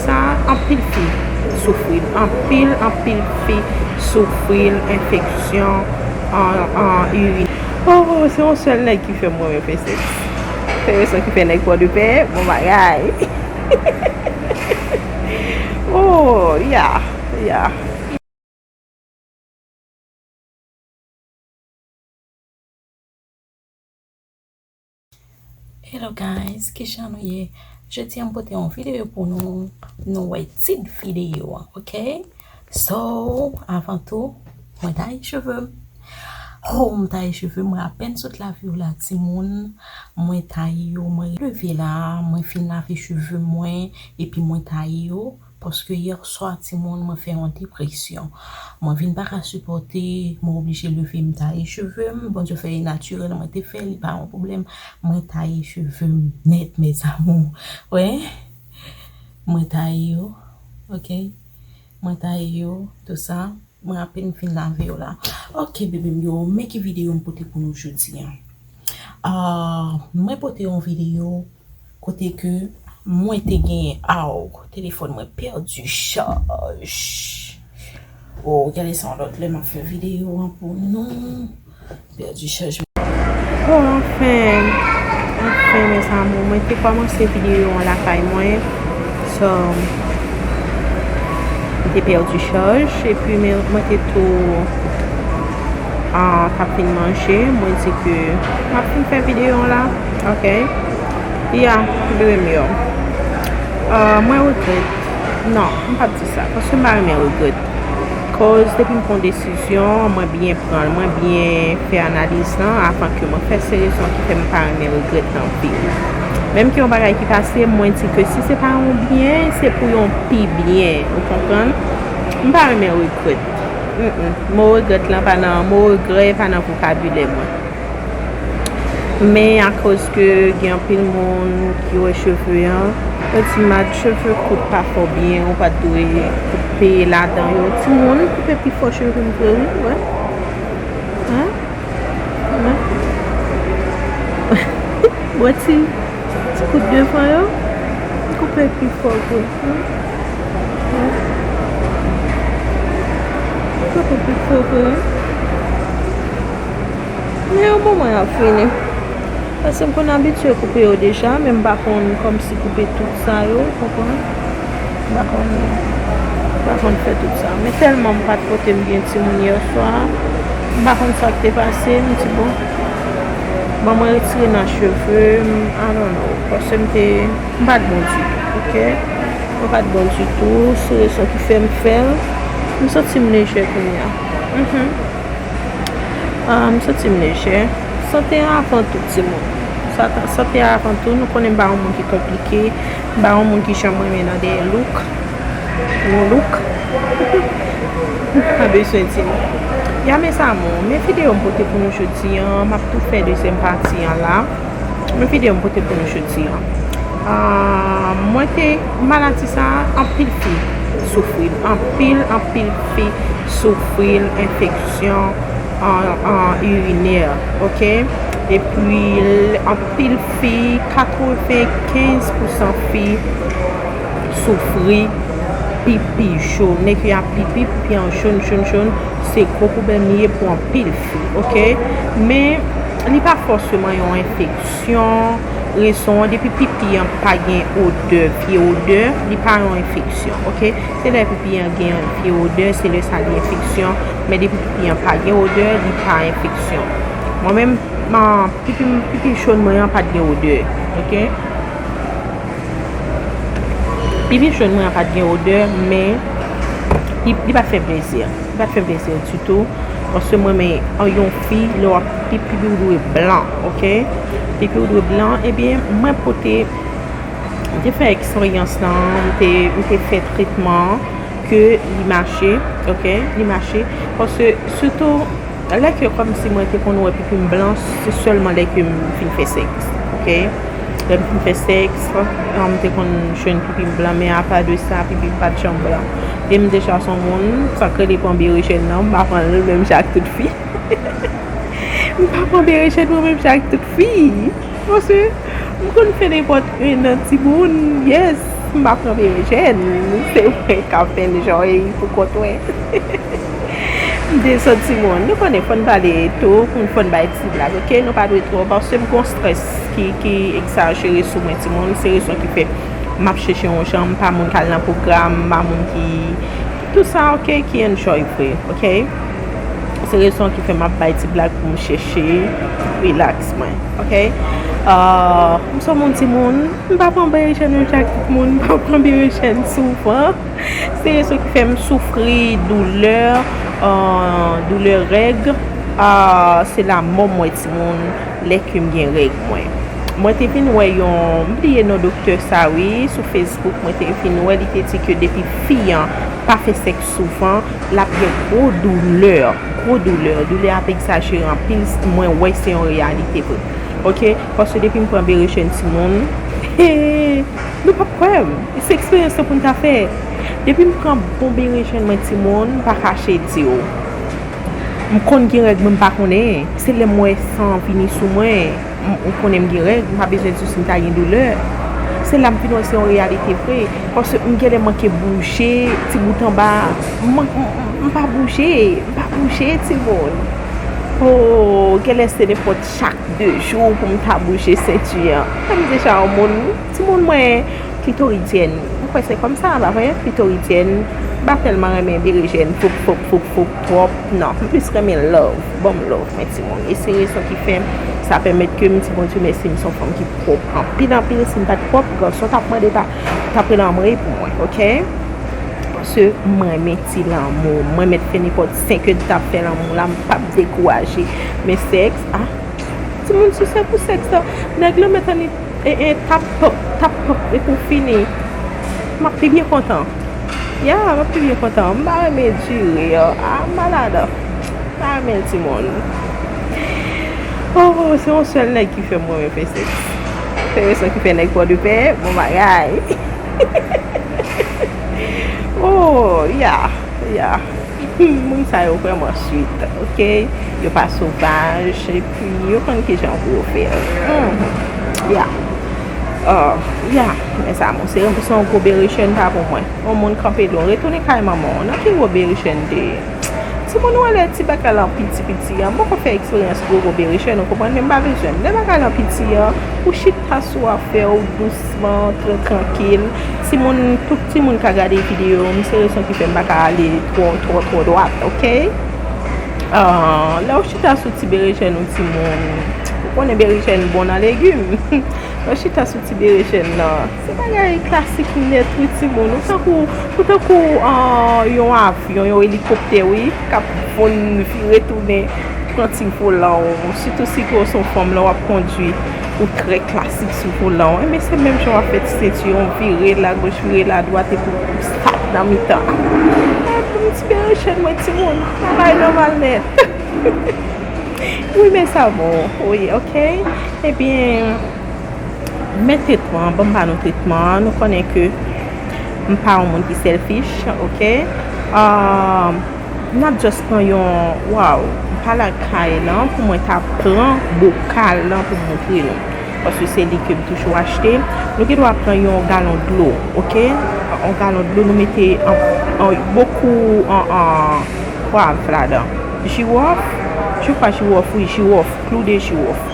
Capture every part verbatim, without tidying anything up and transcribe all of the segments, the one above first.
Sa, anpil fi soufri l. Anpil, anpil fi soufri l, enfeksyon an, an irinè. Oh, se yon sèl nèg ki fè m renmen fè sèks. Se rezon ki fè nèg pran de pè, bon bagay. Oh, yeah, yeah. Hello guys, kijan nou ye? Jodi a m pote yon videyo pou nou, nou wè tit videyo an, ok? So, avan tou, mwen taye cheve m. Oh, m taye cheve m, mwen apèn sot lavi w la, timoun. Mwen taye yo, mwen leve la, mwen fin lave cheve mwen, epi mwen taye yo. Paske yè swa, timoun, mwen fè yon depresyon. Mwen vin pa ka sipòte, mwen oblije leve m taye cheve m. Bondye fè e natirèl, mwen te fè, li pa yon pwoblèm. Mwen taye cheve m nèt, mes amours. Wè? Mwen taye yo. Ok? Mwen taye yo, tou sa. Mwen apèn fin lave yo la. Ok, bebe m yo, men ki videyo m pote pou nou jodi a. Ah, mwen pote yon videyo kote ke mwen te genyen, aw, telefòn mwen pèdi chaj. Oh, gade sa yon lòt lè m ap fè videyo an pou nou. Pèdi chaj. Oh, anfen, anfen, mes amours, mwen te kòmanse videyo an lakay mwen. So, mwen te pèdi chaj, epi men, mwen te tou, ah, t ap fin manje. Mwen di ke m ap fin fè videyo an la, ok? Ya, bebe m yo. Ah, mwen regrèt. Non, m p ap di sa, paske m pa renmen regrèt. Koz depi m pran desizyon, mwen byen pran l, mwen byen fè analiz lan avan ke mwen fè. Se rezon ki fè m pa renmen regrèt nan vi m. Menm ke yon bagay ki pase, mwen di ke si se pa yon byen, se pou yon pi byen. Ou konprann? M pa renmen regrèt. Mm, mm. Mo regrèt lan pa nan, mo regrè pa nan vokabilè mwen. Men akoz ke gen anpil moun ki wè cheve an, yo di, "Mad, cheve kout pa fò byen, ou pa t dwe koupe ladan yo." Timoun, koupe pi fò cheve m vre, wi, wè. Hein? Hein? Wè ti, ti kout devan yo, koupe pi fò vre. Hein? Hein? Koupe pi fò vre. Men yon moman y ap fini. Paske m konn abitye koupe yo deja, men m pa konn kòmsi koupe tout sa yo, ou konprann? M pa konn, m pa konn fè tout sa. Men tèlman m pa t pote m byen timoun yè swa, m pa konn sa k te pase, m di bon, ban mwen retire nan cheve m, I don't know, paske m te, m pa t bon ditou, ok? Mwen pa t bon ditou, se rezon ki fè m fè l. M santi m lejè kounye a. Mhm. Ah, m santi m lejè. Sante a avan tou, timoun. Sa, sante a avan tou. Nou konnen m pa yon moun ki konplike. M pa yon moun ki janm renmen nan dèyè look. Yon look. Pa bezwen di m. Ya, mes amours, men videyo m pote pou nou jodi an, m ap tou fè dezyèm pati an la. Men videyo m pote pou nou jodi an. Ah, mwen te, maladi sa, anpil fi soufri l. Anpil, anpil fi soufri l, enfeksyon, ah, ah, irinè, ok? Epi, l-, anpil fi, katrevenkenz pousan fi soufri pipi jòn. Nèg yo ap pipi, pipi an jòn, jòn, jòn. Se gwo pwoblèm li ye pou anpil fi, ok? Men, li pa fòseman yon enfeksyon. Rezon an, depi pipi an pa gen odè, vye odè, li pa yon enfeksyon, ok? Se lè pipi an gen vye odè, se lè sa li enfeksyon. Men depi pipi an pa gen odè, li pa enfeksyon. Mwen menm, man, pipi, pipi jòn mwen an pa t gen odè, ok? Pipi jòn mwen an pa t gen odè, men li, li pa t fè m plezi. Li pa t fè m plezi ditou. Paske mwen, men, an yon fi, lè w ap pipi, pipi w dwe blan, ok? Pipi w dwe blan, ebyen, mwen pote, m te fè eksperyans lan, m te, m te fè tretman an, ke li mache, ok? Li mache. Paske, sitou, lè ke kòmsi mwen te konn wè pipi m blan, se sèlman lè ke m fin fè sèks, ok? Lè m fin fè sèks, m te konn jwenn pipi m blan, men apa de sa, pipi m pa t janm blan. E m deja se yon moun, sa k rele pran berejèn nan, m pa pran l menm jan ak tout fi. M pa pran berejèn mwen menm jan ak tout fi. Paske m konn fè nenpòt en nan timoun, yes. M pa pran berejèn, se mwen k ap enjoy pou kont mwen. M desann timoun. Nou konnen fò n pale tou, pou n fò n bay ti blag, oke? Nou pa dwe twò, paske m gon strès ki, ki egzajere sou mwen, timoun. Se rezon ki fè m ap chèche yon jan, m pa moun k al nan pwogram, m pa moun ki, ki tou sa, oke? Ki enjoy vre, oke? Se rezon ki fè m ap bay ti blag pou m chèche relax mwen, oke? Ah, m se yon moun timoun, m pa pran berejèn, menm jan ak tout moun, m pa pran berejèn souvan. Se rezon ki fè m soufri doulè, ah, doulè règ, ah, se lanmò mwen timoun, lè ke m gen règ mwen. Mwen te vin wè yon, m bliye non doktè sa wi, sou Facebook, mwen te vin wè li te di ke depi fi an pa fè sèks souvan, l ap gen gwo doulè, gwo doulè. Doulè ap egzajere anpil, mwen wè se yon reyalite vre. Oke, paske depi m pran berejèn timoun, nou p ap kwè m. Se eksperyans lan pou n ta fè. Depi m pran bon berejèn mwen timoun, m pa kache di w. M konn gen règ mwen, m pa konnen. Se lè m wè san vini sou mwen, m, m konnen m gen règ, m pa bezwen di w si m ta gen doulè. Se la m vin wè se yon reyalite vre. Paske m genlè manke bouje, ti bout anba, m, m, m, m pa bouje, m pa bouje, timoun. Oh, genlè se nenpòt chak de jou pou m ta bouje senti an. Kòm deja yon moun, timoun mwen, klitoridyèn. M kwè se kòm sa, pa vre? Klitoridyèn. M pa tèlman renmen berejèn, foup, foup, foup, foup, twòp. Non, m plis renmen love. Ban m love, mwen timoun. E se rezon ki fè sa pèmèt ke m di Bondye mèsi, m se yon fanm ki pwòp anpil, anpil. Si m pa t pwòp, gason t ap mande pa, t ap rele anmwey pou mwen, oke? Paske m renmen ti lanmou. Mwen mèt fè nenpòt senk è di tan ap fè lanmou la, m p ap dekouraje. Men sèks, ah, timoun sou sèks pou sèks la. Nèg lan mèt annik e, e, tap pop, tap pop, epi w fini. M ap pi byen kontan. Ya, m ap pi byen kontan. M pa renmen dire, a, m pa ladan. M pa renmen timoun. Oh, se yon sèl nèg ki fè m renmen fè sèks. Se rezon ki fè nèg Pòdepè, bon bagay. Oh, ya, ya. Moun sa yo vrèman sweet, oke? Yo pa sovaj, epi yo konn kijan pou yo fè l. Hmm. Ya. Ah, ya, mes amours, se yon, se yon gwo berejèn pa pou mwen. Yon moun kanpe lwen, retounen kay manman w. Nan ki gwo berejèn te ye? Timoun, ou wè lè ti bagay lan piti piti an, m poko fè eksperyans gwo gwo berejèn, ou konprann, men m pa bezwen. Lè bagay lan piti an, ou chita sou afè w dous man, tran-, trankil. Timoun, tout timoun ka gade videyo m, se rezon ki fè m pa ka ale twò, twò, twò dwat, oke? Ah, lè w chita sou ti berejèn ou timoun, ou konnen berejèn bon nan legim. Lè w chita sou ti berejèn nan, se bagay klasik nèt wi timoun. Ou tankou, ou tankou, ah, yon avyon, yon elikoptè wi, k ap fonn vire tounen. Pran ti volan w, sitou si ke w se yon fanm, lè w ap kondui, ou trè klasik sou volan w. Enben, se menm jan w ap fè ti senti w, vire lagoch, vire ladwat, epi w stop nan mitan. Epi m ti berejèn mwen timoun, bagay nòmal nèt. Wi, mes amours, wi, oke? Ebyen, men tretman, ban m ba nou tretman an, nou konnen ke m pa yon moun ki selfish, oke? Ah, N ap just pran yon, waw, m pa lakay lan pou mwen ta pran bokal lan pou m montre nou. Paske se li ke m toujou achte. Nou gen dwa pran yon galon dlo, oke? Yon galon dlo, nou mete an, an, bokou an, an pwav ladan. Jiwòf, je crois jiwòf, wi, jiwòf, clou de jiwòf.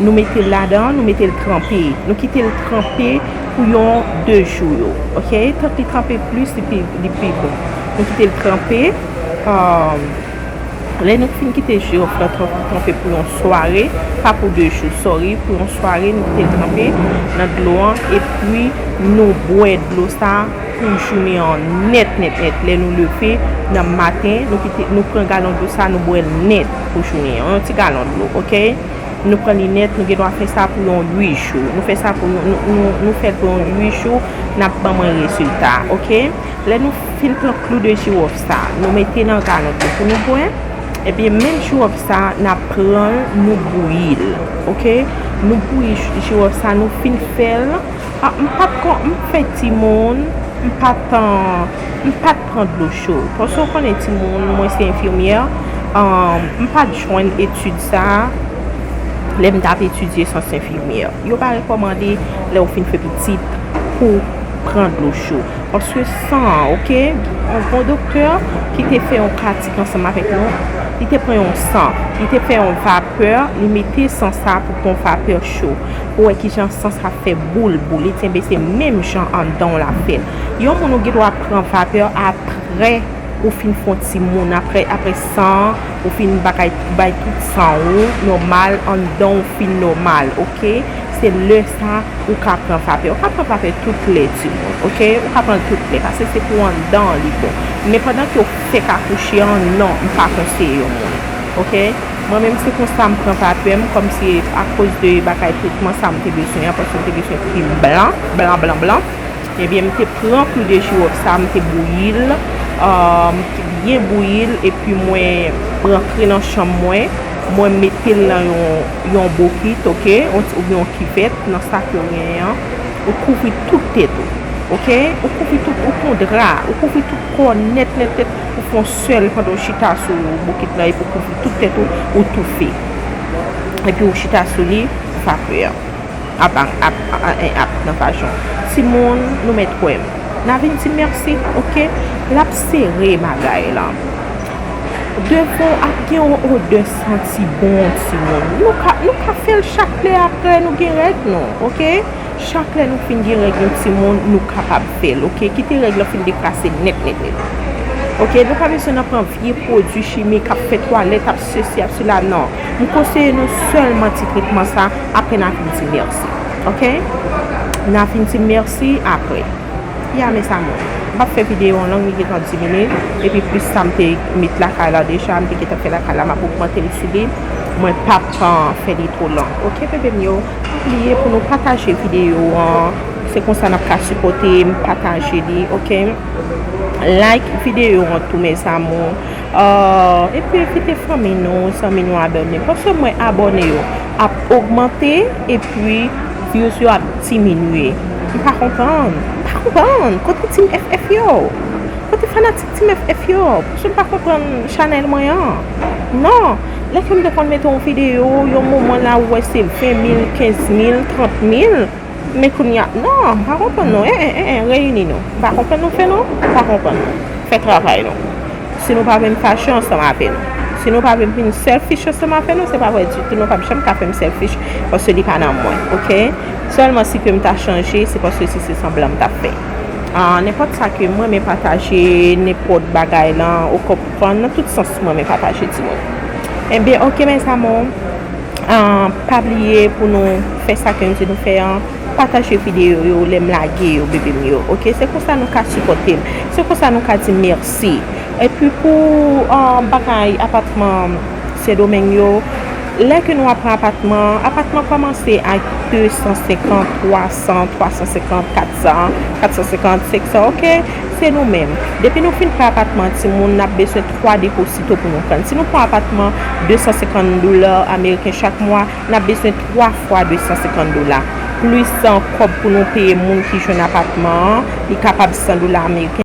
Nou mete l ladan, nou mete l tranpe. Nou kite l tranpe pou yon de jou yo, oke? Tank li tranpe plis, li pi, li pi bon. Nou kite l tranpe. Ah, lè nou fin kite jiwòf la tran-, tranpe pou yon sware, pa pou de jou, sorry, pou yon sware, nou kite l tranpe nan dlo an, epi nou bwè dlo sa pou jounen an nèt, nèt, nèt. Lè nou leve nan maten, nou kite, nou pran galon dlo sa, nou bwè l nèt pou jounen an. Yon ti galon dlo, oke? Nou pran li nèt, nou gen dwa fè sa pou yon uit jou. Nou fè sa pou yon, nou, nou, nou fè l pou yon uit jou, n ap ban mwen rezilta, oke? Lè nou fin pran klou de jiwòf sa, nou mete nan galon dlo pou nou bwè. Ebyen, menm jiwòf sa, n ap pran l, nou bouyi l, oke? Nou bouyi ji-, jiwòf sa, nou fin fè l. Ah, m pa t kon, m fè timoun, m pa t, m pa t pran dlo cho. Paske w konnen timoun, mwen se enfimyè, ah, m pa t jwenn etid sa lè m t ap etidye syans enfimyè. Yo pa rekòmande lè w fin fè pitit pou pran dlo cho. Paske san an, oke? Yon bon doktè ki te fè yon pratik ansanm avèk nou, li te pran yon san, li te fè yon vapè, li mete san sa pou pran vapè cho. Pou wè kijan san sa fè boul boul. Li di, enben, se menm jan anndan w l ap fè l. Yon moun ou gen dwa pran vapè apre ou fin fè yon timoun, apre, apre san an, ou fin bagay, bay tout san ou nòmal, anndan w fin nòmal, oke? Se lè sa ou ka pran vapè. Ou ka pran vapè tout lè, timoun, oke? Ou ka pran l tout lè, paske se pou anndan an li bon. Men pandan ke w fèk akouche an, non, m pa konseye yon moun, oke? Mwen menm, se konsa m pran vapè m, kòmsi akoz de bagay tretman sa m te bezwen an, paske m te bezwen pi blan, blan, blan, blan. Ebyen, m te pran klou de jiwòf sa, m te bouyi l, euh, m te byen bouyi l, epi mwen rantre nan chanm mwen, mwen mete l nan yon, yon bokit, oke, yon ti, oubyen yon kivèt, nan sa ke w genyen an, ou kouvri tout tèt ou, oke, ou kouvri tout, ou pran dra, ou kouvri tout kò w nèt, nèt, nèt, ou fè yon sèl pandan w chita sou bokit la, epi ou kouvri tout tèt ou, ou toufe. Epi ou chita sou li, vapè an ap, ap, ap, ap, ap nan vajan w. Timoun, nou mèt kwè m. N a vin di mèsi, oke? L ap sere bagay la. Devan w ap gen yon odè santi bon, timoun. Nou ka, nou ka fè l chak lè apre nou gen règ nou, oke? Chak lè nou fin gen règ nou, timoun, nou kapab fè l, oke? Kite règ la fin deplase nèt, nèt, nèt. Oke? Nou pa bezwen nan pran vye pwodui chimik, ap fè twalèt, ap sesi, ap sela, non. M konseye nou sèlman ti tretman sa, apre n a vin di mèsi. Oke? N a vin di mèsi apre. Ya, mes amours. M p ap fè videyo an long, li gentan dis minit. Epi plis sa m te met lakay la deja, m te gentan fè lakay la, m ap ogmante l sou li. Mwen p ap, ah, fè li twò long. Oke, bebe m yo? Pa bliye pou nou pataje videyo an. Se konsa n ap ka sipòte m, pataje li, oke? Like videyo an tou, mes amours. Ah, epi envite fanmi nou, zanmi nou abòne. Paske mwen abòne yo ap ogmante, epi views yo ap diminye. M pa konprann. M pa konprann. Kote Team F F yo? Kote fanatik Team F F yo? Paske m pa konprann chanèl mwen an. Non. Lè ke m te konn mete yon videyo, yon moman la, ou wè se ven mil, kenz mil, trant mil. Men kounye a, non, m pa konprann non. En, en, en, en, reyini nou. M pa konprann nou fè non. M pa konprann nou. Fè travay nou. Si nou pa vle m fache ansanm avè nou. Si nou pa vle m vin selfish ansanm avè nou, se pa vre ditou. Nou p ap janm ka fè m selfish paske li pa nan mwen, oke? Sèlman si ke m ta chanje, se paske si se sanblan m t ap fè. Ah, nenpòt sa ke m renmen pataje, nenpòt bagay lan, ou konprann, nan tout sans m renmen pataje, timoun. Ebyen, oke, mes amours. Ah, pa bliye pou nou fè sa ke m di nou fè an, pataje videyo yo lè m lage yo, bebe m yo, oke? Se konsa nou ka sipòte m. Se konsa nou ka di m mèsi. Epi pou, ah, bagay apatman Sendomeng yo, lè ke nou ap pran apatman, apatman kòmanse ak de san senkant, twa san, twa san senkant, kat san, kat san senkant, senk san, oke? Se nou menm. Depi nou fin pran apatman, timoun, n ap bezwen twa deposito pou nou pran. Si nou pran apatman de san senkant dola ameriken chak mwa, n ap bezwen twa fwa de san senkant dola. Plis, ah, kòb pou nou peye moun ki jwenn apatman an, li kapab san dola ameriken.